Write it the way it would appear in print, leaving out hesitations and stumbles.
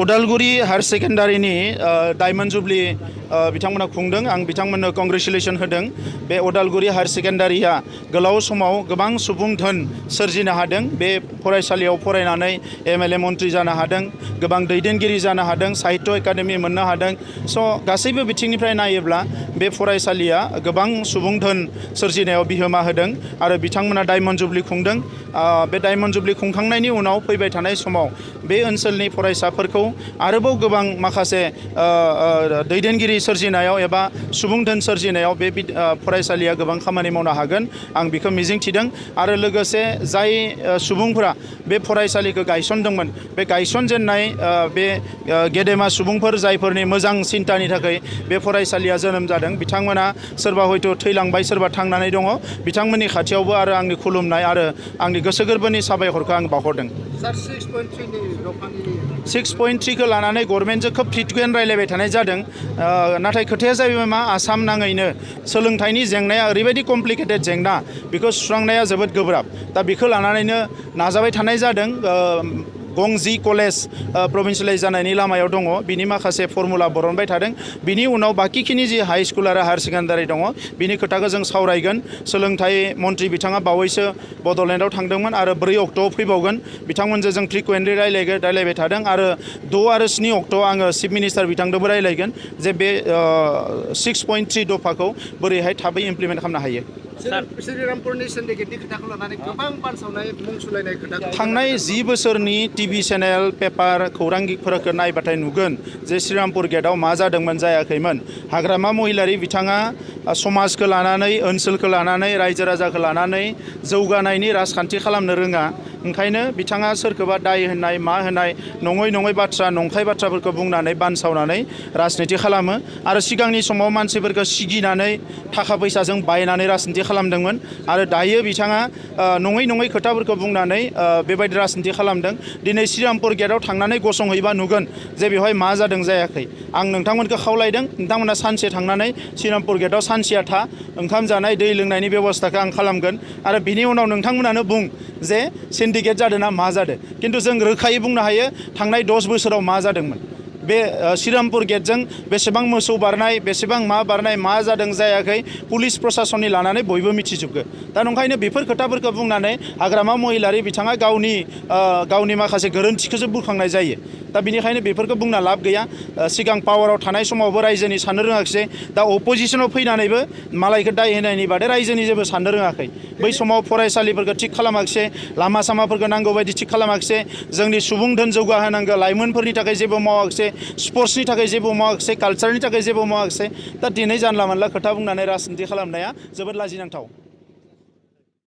Udalguri higher सेकेन्डारिनि diamond jubilee बिथांमोना खुंदों आं बिथांमोननो कंग्रेचुलेसन होदों। बे उदालगुरि हायर सेकेन्डारिया गोलाव समाव गोबां सुबुं धोन सोरजिनो हादों। बे फरायसालियाव फरायनानै एमएलए मन्त्रि जानो हादों, गोबां दैदेनगिरि जानो हादों, साहित्य एकाडेमि मोननो हादों। स' गासैबो बिथिंनिफ्राय नायोब्ला बे फरायसालिया गोबां सुबुं धोन सोरजिनायाव बिहोमा होदों आरो बिथांमोना डायमन्ड जुबली खुंदों। बे डायमन्ड जुबली खुंखांनायनि उनाव फैबाय थानाय समाव बे ओनसोलनि फरायसाफोरखौ आरोबाव गोबां माखासे दैदेनगिरि सोरजिनायाव एबा सुबुं धोन सोरजिनायाव बे फरायसालिया गोबां खामानि मावनो हागोन आं बेखौ मिजिंथिदों। आरो लोगोसे जाय सुबुंफोरा बे फरायसालिखौ गायसनदोंमोन, बे गायसनजेननाय बे गेदेमा सुबुंफोर जायफोरनि मोजां सिन्तानि थाखाय बे फरायसालिया जोनोम जादों, बिथांमोना सोरबा हयथ' थैलांबाय, सोरबा थांनानै दङ। बिथांमोननि खाथियावबो आरो आंनि खुलुमनाय आरो आंनि गोसो गोरबोनि साबायखरखौ आं बावहरदों। 6.3खौ लानानै गभर्नमेन्टजों खोब फ्रिकुवेन्ट रायलायबाय थानाय जादों। नाथाय खोथाया जाहैबाय मा, आसाम नाङैनो सोलोंथाइनि जेंनाया ओरैबायदि कमप्लिकेटेड जेंना, बेखौ सुस्रांनाया जोबोद गोब्राब। दा बेखौ लानानैनो नाजाबाय थानाय जादों। गंजि कलेज प्रभिन्सियेलाइज जानायनि लामायाव दङ, बिनि माखासे फर्मुला बरनबाय थादों। बिनि उनाव बाकिखिनि जि हाई स्कुल आरो हायार सेकेन्डारि दङ, बिनि खोथाखौ जों सावरायगोन। सोलोंथाइ मन्त्रि बिथाङा बावैसो बड'लेण्डआव थांदोंमोन आरो 4 अक्ट'आव फैबावगोन। बिथांमोनजों जों फ्रिकुवेन्टलि रायलायबाय थादों आरो 6 आरो 7 अक्ट'आव आङो चिफ मिनिस्टार बिथांजोंबो रायलायगोन जे बे 6.3 दफाखौ बोरैहाय थाबै इमप्लिमेन्ट खालामनो हायो। श्रीरामपुरनि सिन्डिकेटनि खोथाखौ लानानै गोबां बानसावनाय मुं सुलायनाय खोथा थांनाय 10 बोसोरनि टिभि चेनेल, पेपार, खौरांगिरिफोरखौ नायबाथाय नुगोन जे श्रीरामपुर गेटआव मा जादोंमोन जायाखैमोन। हाग्रामा महिलारि बिथाङा समाजखौ लानानै, ओनसोलखौ लानानै, रायजो राजाखौ लानानै जौगानायनि राजखान्थि खालामनो रोङा। ओंखायनो बिथाङा सोरखौबा दाय होनाय, मा होनाय, नङै बाथ्रा, नंखाय बाथ्राफोरखौ बुंनानै बानसावनानै राजनिति खालामो। आरो सिगांनि समाव मानसिफोरखौ सिगिनानै थाखा फैसाजों बायनानै राजनिति खालामदोंमोन आरो दायो बिथाङा नङै खोथाफोरखौ बुंनानै बेबायदि राजनिति खालामदों। दिनै श्रीरामपुर गेटआव थांनानै गसंहैबा नुगोन जे बेवहाय मा जादों जायाखै। आं नोंथांमोनखौ खावलायदों, नोंथांमोना सानसे थांनानै श्रीरामपुर गेटआव सानसेया था, ओंखाम जानाय, दै लोंनायनि बेबस्थाखौ आं खालामगोन आरो बिनि उनाव नोंथांमोनानो बुं जे सिन्डिकेट जादों ना मा जादों। खिन्थु जों रोखायै बुंनो हायो थांनाय 10 बोसोराव मा जादोंमोन। बे श्रीरामपुर गेटजों बेसेबां मोसौ बारनाय, बेसेबां मा बारनाय, मा जादों जायाखै, पुलिस प्रशासननि लानानै बयबो मिथिजोबगोन। दा नंखायनो बेफोर खोथाफोरखौ बुंनानै हाग्रामा महिलारि बिथाङा गावनि माखासे गोरोन्थिखौसो बुरखांनाय जायो। दा बिनिखायनो बेफोरखौ बुंना लाब गैया। सिगां पावाराव थानाय समावबो रायजोनि साननो रोङाखिसै, दा अपोजिसनाव फैनानैबो मालायखौ दाय होनायनि बादै रायजोनि जेबो साननो रोङाखै। बै समाव फरायसालिफोरखौ थिग खालामाखिसै, लामा सामाफोरखौ नांगौ बायदि थिग खालामाखिसै, जोंनि सुबुं धोन जौगाहोनांगौ लाइमोनफोरनि थाखाय जेबो मावाखिसै, स्पर्ट्सनि थाखाय जेबो मावाखिसै, कालचारनि थाखाय जेबो मावाखिसै। दा दिनै जानला मानला खोथा बुंनानै राजनिति खालामनाया जोबोद लाजिनांथाव।